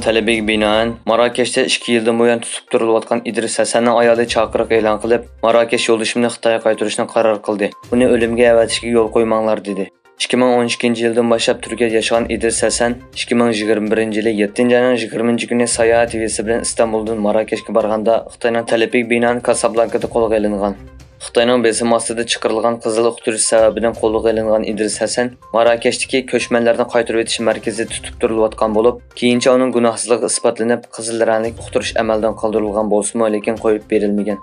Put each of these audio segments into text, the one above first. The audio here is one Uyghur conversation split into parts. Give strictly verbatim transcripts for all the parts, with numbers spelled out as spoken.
تەلىپىگە بىنائەن، ماراكەشتە ئىككى يىلدىن بۇيان تۇتۇپ تۇرۇلۇۋاتقان ئىدرىس ھەسەننىڭ ئايالى چاقىرىق ئېلان قىلىپ، ماراكەش يولدىشىمنى خىتايغا قايتۇرۇشنى قارار قىلدى. ئۇنى ئۆلۈمگە ئەۋەتىشكە يول قويماڭلار، دېدى. ئىككى مىڭ ئون ئىككىنچى يىلدىن باشلاپ تۈركىيەدە ياشىغان ئىدرىس ھەسەن ئىككى مىڭ يىگىرمە بىرىنچى يىلى يەتتىنچى ئاينىڭ يىگىرمىنچى كۈنى ساياھەت ۋىزىسى بىلەن ئىستانبۇلدىن ماراكەشكە بارغاندا، خىتاينىڭ تەلىپىگە بىنائەن كاسابلانكىدا قولغا ئېلىنغان. خىتاينىڭ بېسىمى ئاستىدا چىقىرىلغان قىزىل ئۇقتۇرۇش سەۋەبىدىن قولغا ئېلىنغان ئىدرىس ھەسەن ماراكەشتىكى كۆچمەنلەرنى قايتۇرۇۋېتىش مەركىزىدە تۇتۇپ تۇرۇلۇۋاتقان بولۇپ، كېيىنچە ئۇنىڭ گۇناھسىزلىقى ئىسپاتلىنىپ، قىزىل رەڭلىك ئۇقتۇرۇش ئەمەلدىن قالدۇرۇلغان بولسىمۇ، لېكىن قويۇپ بېرىلمىگەن.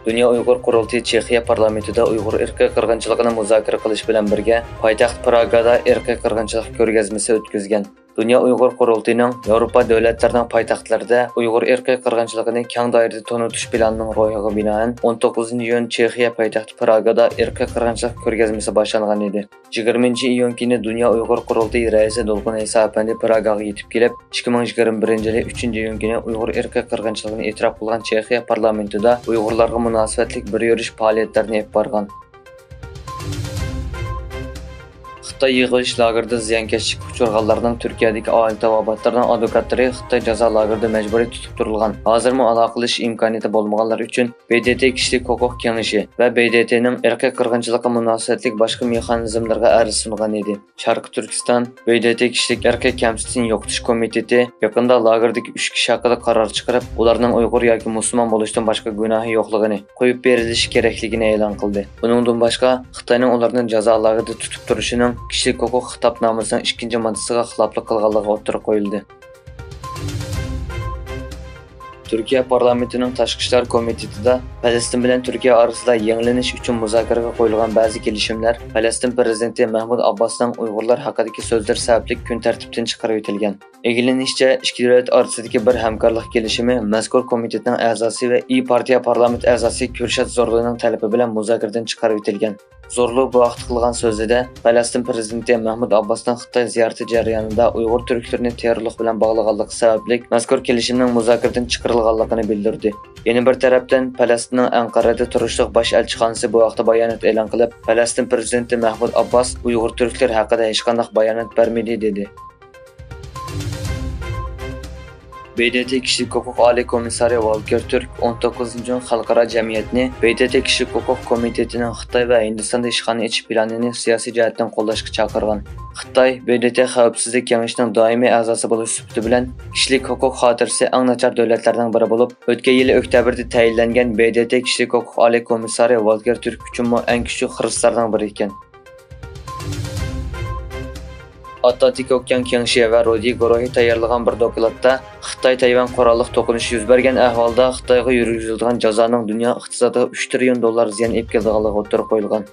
دۇنيا ئۇيغۇر قۇرۇلتىيى چېخىيە پارلامېنتىدا ئۇيغۇر ئىرقىي قىرغىنچىلىقىنى مۇزاكىرە قىلىش بىلەن بىرگە، پايتەخت پراگادا ئىرقىي قىرغىنچىلىق كۆرگەزمىسى ئۆتكۈزگەن. دۇنيا ئۇيغۇر قۇرۇلتىيىنىڭ ياۋروپا دۆلەتلىرىنىڭ پايتەختلىرىدە ئۇيغۇر ئىرقىي قىرغىنچىلىقىنى كەڭ دائىرىدە تونۇتۇش پىلانىنىڭ روھىغا بىنائەن، ئون توققۇزىنچى ئىيۇن چېخىيە پايتەختى پراگادا ئىرقىي قىرغىنچىلىق كۆرگەزمىسى باشلانغان ئىدى. يىگىرمىنچى ئىيۇن كۈنى دۇنيا ئۇيغۇر قۇرۇلتىيى رەئىسى دولقۇن ئەيسا ئەپەندى پراگاغا يېتىپ كېلىپ، ئىككى مىڭ يىگىرمە بىرىنچى يىلى ئۈچىنچى ئىيۇن كۈنى ئۇيغۇر ئىرقىي قىرغىنچىلىقىنى ئېتىراپ قىلغان چېخىيە پارلامېنتىدا ئۇيغۇرلارغا مۇناسىۋەتلىك بىر يۈرۈش پائالىيەتلەرنى ئېلىپ بارغان. خىتاي يىغىۋېلىش لاگېرىدا زىيانكەشلىككە ئۇچرىغانلارنىڭ تۈركىيەدىكى ئائىلە تاۋابىئاتلىرىنىڭ ئادۋوكاتلىرى خىتاي جازا لاگېرىدا مەجبۇرىي تۇتۇپ تۇرۇلغان، ھازىرمۇ ئالاقىلىشىش ئىمكانىيىتى بولمىغانلار ئۈچۈن ب د ت كىشىلىك ھوقۇق كېڭىشى ۋە ب د ت نىڭ ئىرقىي قىرغىنچىلىققا مۇناسىۋەتلىك باشقا مېخانىزملىرىغا ئەرز سۇنغان ئىدى. شەرقىي تۈركىستان ب د ت كىشىلىك ئىرقىي كەمسىتىشنى يوقىتىش كومىتېتى يېقىندا لاگېردىكى ئۈچ كىشى ھەققىدە قارار چىقىرىپ، ئۇلارنىڭ ئۇيغۇر ياكى مۇسۇلمان بولۇشتىن باشقا گۇناھى يوقلۇقىنى، قويۇپ بېرىلىشى كېرەكلىكىنى ئېلان قىلدى. بۇنىڭدىن باشقا، خىتاينىڭ ئۇلارنى جازا لاگېرىدا تۇتۇپ تۇرۇشىنىڭ كىشىلىك ھوقۇق خىتابنامىسىنىڭ ئىككىنچى ماددىسىغا خىلاپلىق قىلغانلىقى ئوتتۇرىغا قويۇلدى. تۈركىيە پارلامېنتىنىڭ تاشقى ئىشلار كومىتېتىدا پەلەستىن بىلەن تۈركىيە ئارىسىدا يېڭىلىنىش ئۈچۈن مۇزاكىرىگە قويۇلغان بەزى كېلىشىملەر پەلەستىن پىرېزىدېنتى مەھمۇد ئابباسنىڭ ئۇيغۇرلار ھەققىدىكى سۆزلىرى سەۋەبلىك كۈن تەرتىپتىن چىقىرىۋېتىلگەن. ئىگىلىنىشىچە، ئىككى دۆلەت ئارىسىدىكى بىر ھەمكارلىق كېلىشىمى مەزكۇر كومىتېتنىڭ ئەزاسى ۋە ئىيى پارتىيە پارلامېنت ئەزاسى كۈرشات زورلۇنىڭ تەلىپى بىلەن مۇزاكىرىدىن چىقىرىۋېتىلگەن. زورلۇ بۇ ھەقتە قىلغان سۆزىدە، پەلەستىن پىرېزىدېنتى مەھمۇد ئابباسنىڭ خىتاي زىيارىتى جەريانىدا ئۇيغۇر تۈركلىرىنى تېررورلۇق بىلەن باغلىغانلىقى سەۋەبلىك، مەزكۇر كېلىشىمنىڭ مۇزاكىرىدىن چىقىرىلغانلىقىنى بىلدۈردى. يەنە بىر تەرەپتىن، پەلەستىننىڭ ئەنقەرەدە تۇرۇشلۇق باش ئەلچىخانىسى بۇ ھەقتە بايانات ئېلان قىلىپ، پەلەستىن پىرېزىدېنتى مەھمۇد ئابباس ئۇيغۇر تۈركلىرى ھەققىدە ھېچقانداق بايانات بەرمىدى، دېدى. ب د ت كىشىلىك ھوقۇق ئالىي كومىسسارى ۋالكېر تۈرك ئون توققۇزىنچى ئىيۇن خەلقئارا جەمئىيەتنى ب د ت كىشىلىك ھوقۇق كومىتېتىنىڭ خىتاي ۋە ھىندىستاندا ئىشخانا ئېچىش پىلانىنى سىياسىي جەھەتتىن قوللاشقا چاقىرغان. خىتاي ب د ت خەۋپسىزلىك كېڭىشىنىڭ دائىمىي ئەزاسى بولۇش سۈپىتى بىلەن، كىشىلىك ھوقۇق خاتىرىسى ئەڭ ناچار دۆلەتلەرنىڭ بىرى بولۇپ، ئۆتكەن يىلى ئۆكتەبىردە تەيىنلەنگەن ب د ت كىشىلىك ھوقۇق ئالىي كومىسسارى ۋالكېر تۈرك ئۈچۈنمۇ ئەڭ كۈچلۈك خىرىسلارنىڭ بىرى ئىكەن. ئاتلانتىك ئوكيان كېڭىشى ۋە رودى گۇرۇھى تەييارلىغان بىر دوكلاتتا خىتاي تەيۋەن قوراللىق توقۇنۇشى يۈز بەرگەن ئەھۋالدا خىتايغا يۈرگۈزۈلىدىغان جازانىڭ دۇنيا ئىقتىسادىغا ئۈچ تىرىليون دوللار زىيان ئېلىپ كېلىدىغانلىقى ئوتتۇرىغا قويۇلغان.